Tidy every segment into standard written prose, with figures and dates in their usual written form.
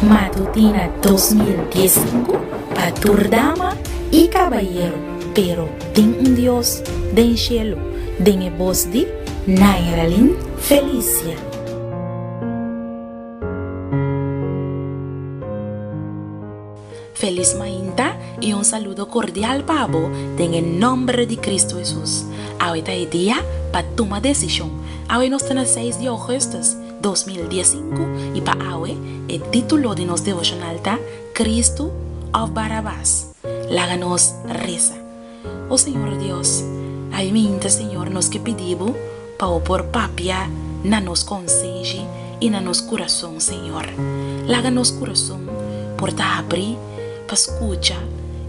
Matutina 2015 pa tur dama y cabayero, pero tin un Dios den cielo, den e bos di Nairalyn Felicia. Felis mainta y un saludo cordial pa bo den e nomber di Cristo Jesus. Awe ta e dia pa tuma decision. Awe nos ta na seis di augustus 2015 y pa awe e titulo di nos devocional ta Cristo of Barabas. Laga nos reza. O Señor Dios, awe mainta Señor nos ke pidi bo pa bo por papia na nos konsenshi i na nos kurason, Señor. Laga nos kurason por ta habrí pa skucha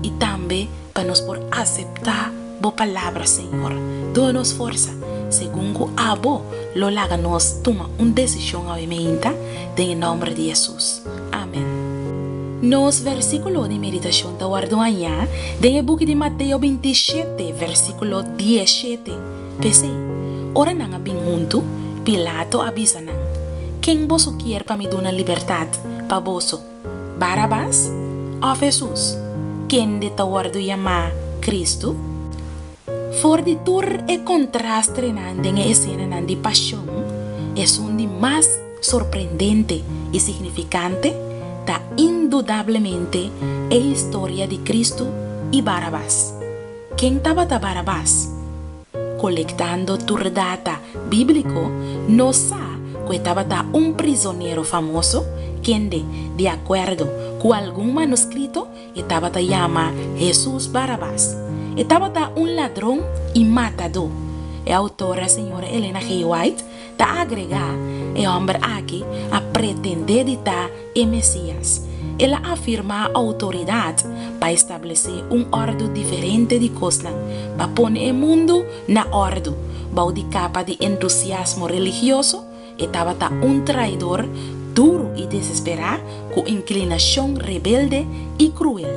i tambe pa nos por aseptá bo palabra, Señor. Duna nos forsa segun ku abo lo laga nos tuma un desishon awe meinta, den e nòmber di Hesus. Amen. Nos versíkulo di meditashon ta wòrdu hañá den e buki di Mateo 27, versíkulo 17. P'esei, ora nan a bin huntu, Pilato a bisa nan, Ken boso kier pa mi duna libertat pa boso, Barabas òf Hesus, kende ta wòrdu yamá Kristu? For di tur e kontrastrenan den e esenanan di pashon, esun di mas sorprendente i signifikante ta indudablemente e historia di Kristu i Barabas. Ken tabata Barabas? Kolektando tur data bíbliko, nos sa ku e tabata un prizonero famoso kende, di akuerdo ku algun manuskrito, e tabata yama Hesus Barabas. E tabata un ladron i matadó. E outora señora Elena G. White ta agregá, E hòmber aki a pretendé di ta e Mesías. El a afirmá outoridat pa establesé un òrdu diferente di kosnan, pa pone e mundu na òrdu. Bou di kapa di entusiasmo religioso, e tabata un traidor duru i desesperá ku inklinashon rebelde i kruel.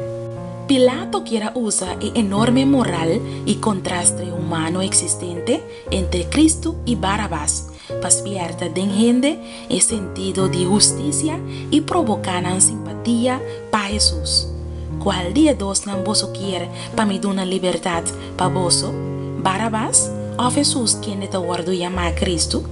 Pilato kier a usa e enorme moral i kontrastre humano eksistente entre Kristu i Barabas pa spièrta den hende e sentido di hustisia i proboká nan simpatia pa Hesus. Kual di e dosnan boso kier pa mi duna libertat pa boso, Barabas òf Hesus kende ta wòrdu yamá Kristu?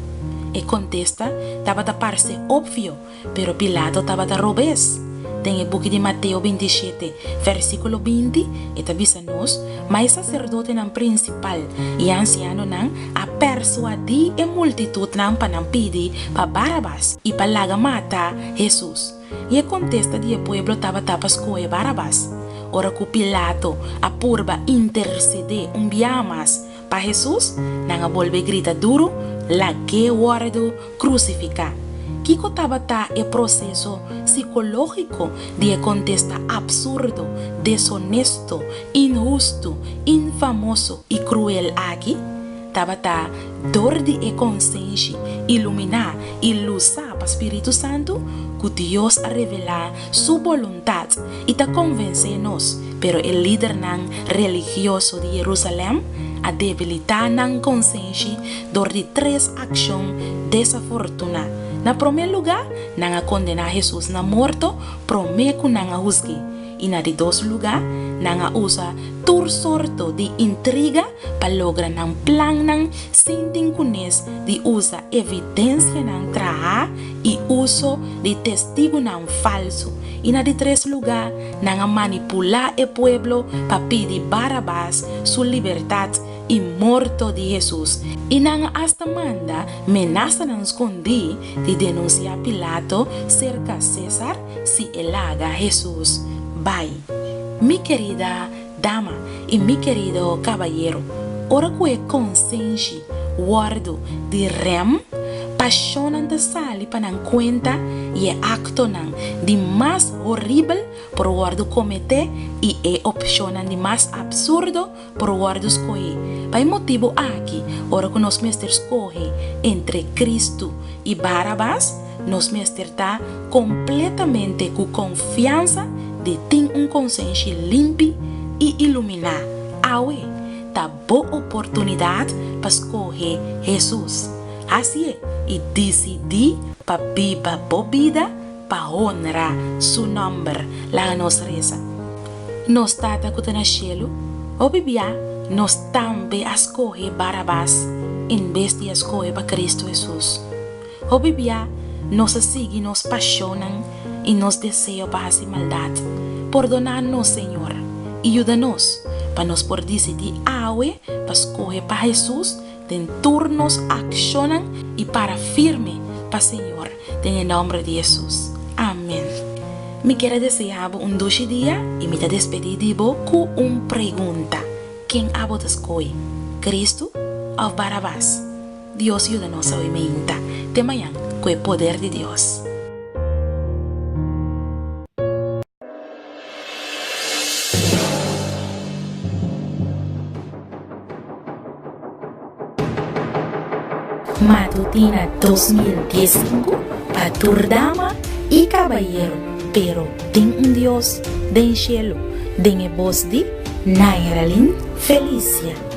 E kontesta tabata parse opvio, pero Pilato tabata robes. Den e buki di Mateo 27, versíkulo 20, e ta bisa nos, Ma e saserdotenan prinsipal i e ansianonan a persuadí e multitutnan pa nan pidi pa Barabas i pa laga mata Hesus. I e kontesta di e pueblo tabata pa skohe Barabas. Ora ku Pilato a purba intersedé un biaha mas pa Hesus, nan a bolbe grita duru, Lag'é wòrdu krusifiká! Kiko tabata e proseso sikológiko di e kontesta apsurdo, desonesto, inhustu, infamoso i kruel aki? Tabata dor di e konsenshi iluminá i lusá pa Spiritu Santu ku Dios a revelá Su boluntat i ta konvensé nos, pero e lidernan religioso di Yerusalèm a debilitá nan konsenshi dor di tres akshon desafortuná. Na promé lugá, nan a kondená Hesus na morto promé ku nan a husg'é, i na di dos lugá, nan a usa tur sorto di intriga pa logra nan plannan sin tin kunes di usa evidensianan trahá i uso di testigunan falsu, i na di tres lugá, nan a manipulá e pueblo pa pidi Barabas su libertat i morto di Hesus, i nan a asta manda menasanan skondí di denunsiá Pilato serka Sésar si e laga Hesus bai. Mi kerida dama i mi kerido kabayero, ora ku e konsenshi wòrdu di rèm, pashonnan ta sali pa nan kuenta i e aktonan di mas horibel por wòrdu kometé i e opshonnan di mas apsurdo por wòrdu skohé. Pa e motibu aki, ora ku nos mester skohe entre Kristu i Barabas, nos mester ta kompletamente ku konfiansa di tin un konsenshi limpi i iluminá. Awe ta bo oportunidat pa skohe Hesus. Hasié i disidí pa biba bo bida. pa honra Su nòmber. Laga nos resa. Nos Tata ku ta na shelu, hopi bia nos tambe a skohe Barabas en bes di a skohe pa Kristu Hesus. Hopi bia nos a sigui nos pashonnan i nos deseo pa hasi maldat. Pordoná nos, Señor, i yuda nos pa nos por disidí awe pa skohe pa Hesus den tur nos akshonnan i para firme pa Señor den e nòmber di Hesus. Amen. Mi kier a deseá bo un dushi dia i mi ta despedí di bo ku un pregunta, Ken abo ta skohe, Kristu òf Barabas? Dios yuda nos awe meinta. Te mañan ku e poder di Dios. Matutina 2015 pa tur dama y cabayero, pero tin un Dios den cielo, den e bos di Nairalyn Felicia.